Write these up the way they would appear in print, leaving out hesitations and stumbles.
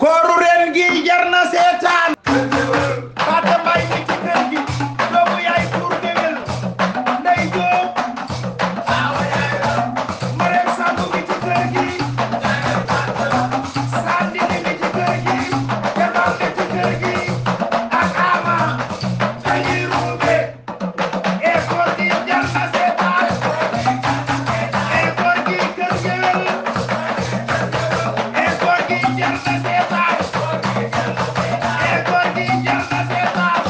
kooru ren gi jar na seetaan Fatou Mbaye mi ci kër gi doomu yaay pour géwél Ndey Jóob Marème Samb mi ci kër gi Sandini mi ci kër gi Jamal mi ci kër gi ak Ama dañuy ruube e koor gi jar na seetaan e koor gi kër géwél e koor gi jar na seetaan e koor gi jar na seetaan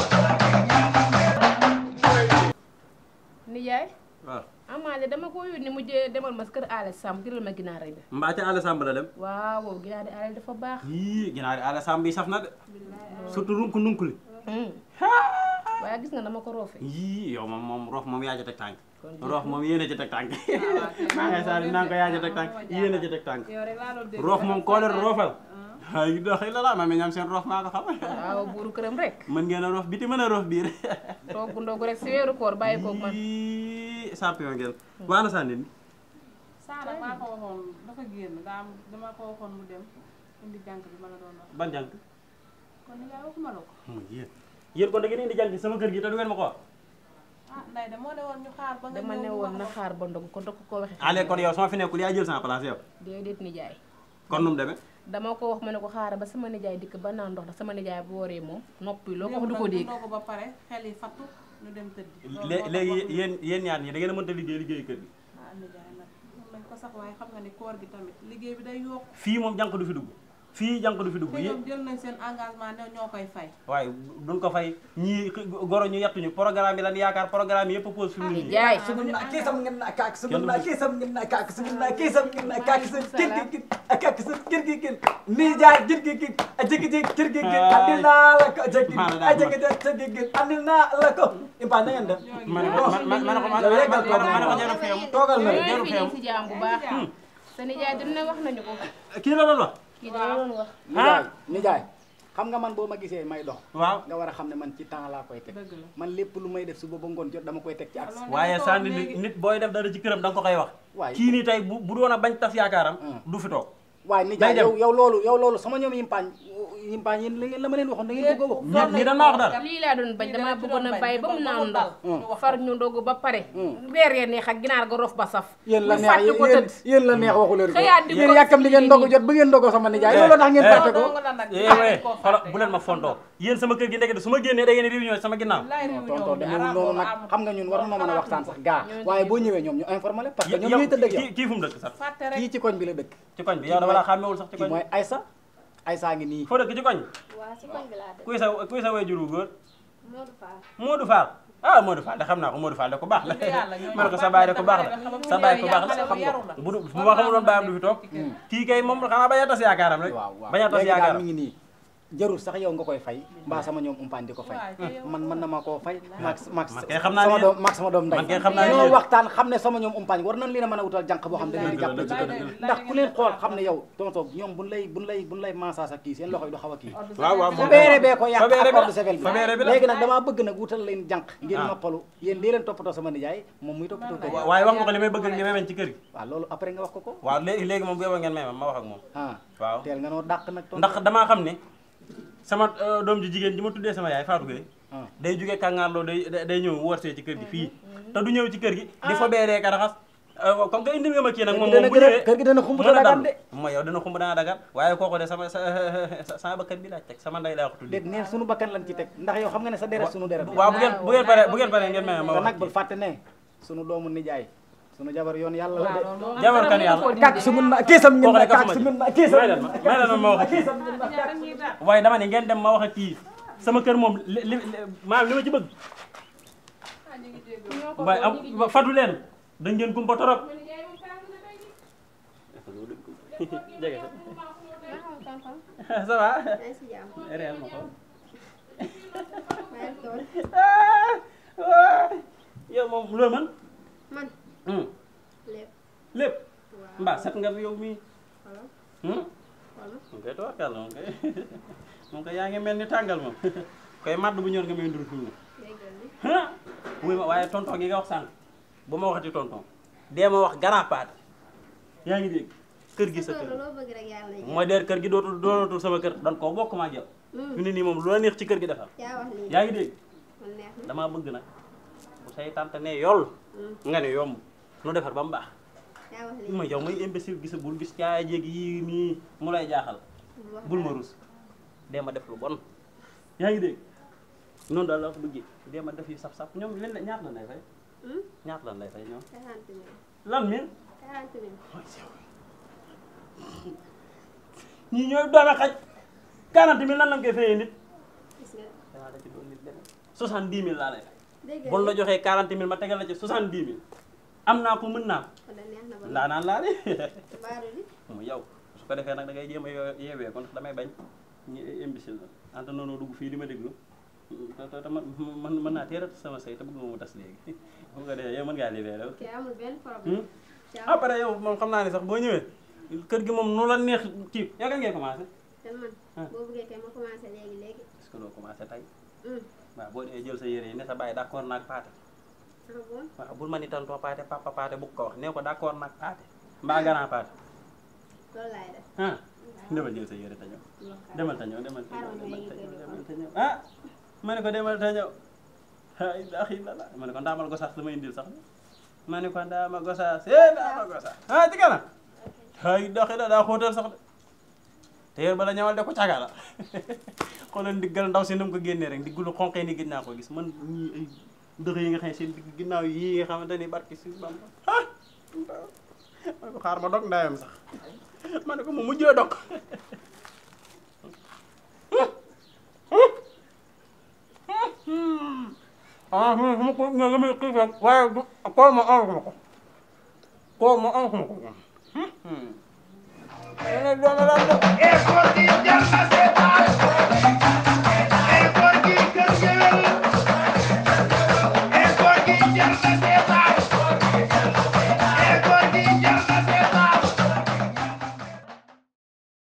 nijaay waaw amaale dama ko yónni mu demal ma kër Alé Samb jëlal ma ginaar rek de mbaa ca Alé Samb la dem waaw ginaar Alé dafa baax yii ginaari Alé Samb yi saf na de surtout runku nunkuli waaye gis nga dama ko roofe yii yow moom roof moom yaa ca teg tànk roof moom yéen a ca teg tànk maa ngay saa naan ko yaa ca teg tànk yéen a ca teg tànk roof moom koo leen roofal ay doxi la la ma mi ñam seen roof maa ko xam waaw buuru këram rek mën ngeen a roof biti mën a roof biir togg ndogu rek si weeru koor bàyyi koog man yii champion ngeen waana sànni Saara maa ko waxoon dafa génn dama ko waxoon mu dem indi jànk bi ma la doon wax. ban jànk kon ni yaay waxuma la ko. yéen kon da ngeen indi jànk sama kër gi te du ngeen ma ko wax ah Ndeye de moo ne woon ñu xaar ba nga dama ne woon na xaar ba ndogu kon da ko waxee allez kon yow sama fi nekkul yaa jël sama place yow déedéet nijaay kon nu mu demee dama ko wax ma ne ko xaaral ba sama nijaay dikk ba naan ndox ndax sama nijaay bu waree moom noppi loo ko wax du ko dégg ko ba pare xel yi fattu ñu dem tëddi. léegi yéen ñaar ñi da ngeen a mënta liggéey kër gi ah nijaay nag mun nañ ko sax waaye xam nga ni koor gi tamit liggéey bi day yokk. fii moom jànk du fi dugg fii jànk du fi dugg te ñoom jël nañ seen engagement ne ñoo koy fay. waaye duñ ko fay ñii goro ñu yettuñu programme bi lan yaakaar programme yi yëpp pause fi mu ne nii nijaay sumna kesam ngena kak sumna kesam ngena kak sumna kesam ngena kak kirki akak kirki kin ni jaay kirki kin ajiki kirki kin andina la ko ajiki ajiki kin andina la ko impa na ngeen def man ko jaru fiyam togal na jaru fiyam si jaam bu baax sa nijaay dina wax nañu ko kii la doon wax kii da doon wax ni jaay xam nga man boo ma gisee may dox waaw nga war a xam ne man ci temps laa koy teg man lépp lu may def suba ba ngoon jot dama koy teg ci axe waaye sànni nit booy def dara ci këram da nga ko koy wax waaye kii nii tey bu doon a bañ tas yaakaaram du fi toog waaye ni jaay yow loolu sama ñoom yimpaañ yéen la ma leen waxoon da ngeen bëgg a wax ñi dana wax dara lii laa doon bañ damaa bëggoon a bàyyi ba mu naan ndox far ñu ndogu ba pare weer yee neex ak ginaar ga rof ba saf yéen la neex yéen la neex waxu leen ko xëyaat di yéen yàkkam di ngeen ndogu jot ba ngeen ndogoo sama nijaay loolu tax ngeen fàtte ko xoolal bu leen ma fontoo yéen sama kër gi ndekete su ma génnee da ngeen réunion sama ginnaaw tonton demewul noonu nag xam nga ñun war na mën a waxtaan sax gaa waaye boo ñëwee ñoom ñu informé parce que ñoom ñooy tëdd ak yow kii fu mu dëkk sax kii ci koñ bi la dëkk ci koñ bi yow dama laa xàmmewul sax ci kii koñ mooy Aïssa ngi nii foo dëkk ci koñ waaw si koñ bi laa dëkk. kuy sa way juru góor Modou Fall. Modou Fall ah Modou Fall de xam naa ko Modou Fall de ko baax la man ko sa baay de ko baax la sa baay ko baax la xam nga bu ma xamuloon baayam du fi toog kii kay moom xanaa bañ a tas yaakaaram rek bañ a tas yaakaaram mi ngi nii jarul sax yow nga koy fay mbaa sama ñoom umpaañ di ko fay man mën na ma koo fay maag sama doom nday ñoo waxtaan xam ne sama ñoom umpaañ war nañ leen a mën a wutal jànq boo xam da leen di jàppale ci kër ndax ku leen xool xam ne yow tonton ñoom buñ lay massage ak kii seen loxo yi du xaw a kii fa beere bee ko yàq accord de sevel bi léegi nag damaa bëgg nag wutal leen jànq ngeen noppalu yéen dee leen toppatoo sama nijaay moom muy toppatoo kër waaye wax nga ko li may bëgg li may bañ ci kër gi waaw loolu après nga wax ko ko waaw léegi moom bu yeboo ngeen may ma wax ak moom waaw teel nga noo dàq nag ndax damaa xam ne sama doom ji jigéen ji ma tuddee sama yaay Fatou Gueye day jógee kàngaarloo day ñëw worsee ci kër gi fii te du ñëw ci kër gi di fa beeree ka raxas comme que indi nga ma kii nag moom bu ñëwee kër gi dana xumb te dagan de mooy yow dana xumb dana dagan waaye kooku de sama bakkan bi laa teg sama nday laa ko tuddee déet neen sunu bakkan lañ ci teg ndax yow xam nga ne sa deret sunu deret waaw bu ngeen paree ngeen may ma wax nag bul fàtte ne sunu doomu nijaay sunu jabar yoon yàlla la de jabar kan yàlla kak su mun na kiisam ngeen na kak su mun na kiisam may leen ma wax waaye dama ne ngeen dem ma wax ak kii sama kër moom maanaam li ma ci bëgg waaye am fatu leen da ngeen kumpa torop jege ça va réel ma ko yow moom loo mën man lépp mbaa set nga yow mii moom koy toorkal moom koy yaa ngi mel ni tàngal moom koy madd bu ñor nga may ndur fi mu ne wuy ma waaye tonton gi nga wax sànq bu ma waxati tonton dee ma wax garaapaat yaa ngi dégg kër gi sa kër loo bëgg rek yàlla mooy der kër gi dootul sama kër dan koo bokk ma ak yow fi ne nii moom lu la neex ci kër gi defal yaa wax lii yaa ngi dégg man neex na damaa bëgg nag bu say tante ne yoll nga ne yomb nu defar ba mu baax yaa wax lii ma yow may imbécile gisa bul gis caaya jéeg yii nii mu lay jaaxal bul ma rus dee ma def lu bon yaa ngi dégg noonu daal la wax bëggee dee ma def yu saf-saf ñoom leen la ñaata lan lay fay ñaata lan lay fay ñoom 40 000 lan min 40 000 ñii ñooy doome xaj 40 000 lan lañ koy fayee nit gis nga danaa la ci doon nit dem 70 000 laa lay fay dégg bon la joxee 40 000 ma tegal la ci 70 000 am naa ko mën naa ko kon da neex na ba laa naan laa de baaru li mu yow su ko defee nag da ngay jéem a yeewee kon damay bañ ñu imbécile la anta noonu dugg fii di ma déglu te man mën naa teerat sama sëy te bëgg nga mu tas léegi bu nga dee yow mën ngaa libéré ok amul benn problème après yow moom xam naa ne sax boo ñëwee kër gi moom nu la neex kii yow kan ngay commencé te man boo bëggee kay ma commencé léegi est-ce que doo commencé tey ah waaw boo dee jël sa yére yi ne sa bàyyi d'accord naag paate bon waaw bul ma ni tantoo paate papa paate bu ko wax nee ko d'accord naag paate mbaa grand paate loolu laay def ah demal jël sa yére te ñëw demal te ñëw demal te ñëw ah ma ne ko demal te ñëw ay daxi la la ma ne ko ndaamal gosaas la may indil sax ma ne ko ndaama gosaas ndaama gosaas ah ci kanam ay daxi la daa xóotal sax de te yéen bala ñëwal de ko caga la xoolal ndiggal ndaw si nam ko génnee rek ndiggalu xonqee ni gis naa ko gis man ñii ay dëx yi nga xam ne seen digg ginnaaw yii nga xamante ni barki si Bamba ah ma ne ko xaar ma dog ndayam sax ma ne ko mu mujjee dog ah ma ko nga la may xiif rek waaye koo ma am ma ko koo ma am ma ko Ekorgi jalna seetaan Ekorgi kër gewel Ekorgi jalna